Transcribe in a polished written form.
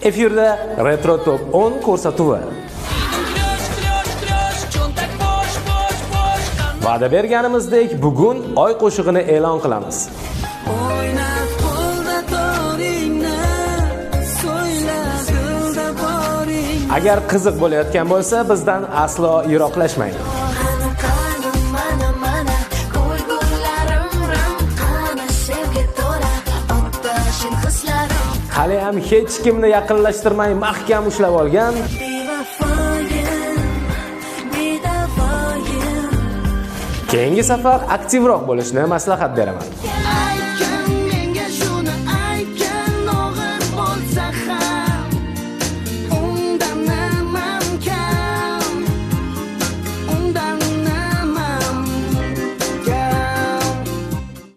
Efirda Retro Top 10 ko'rsatuvi. Va'da berganimizdek, bugun Oy qo'shig'ini e'lon qilamiz. O'ynat qo'lda toringni, so'yla dilda boring. Agar qiziq bo'layotgan bo'lsa, bizdan aslo yiroqlashmang. Qani, qani, mana, mana, ko'lgularim rim, qani sevgi to'la ottashin hislarim. Hali ham hech kimni yaqinlashtirmay mahkam ushlab olgan Bevafoyim, bedavoyim. Keyingi safar aktivroq bo'lishni maslahat beraman. Ay.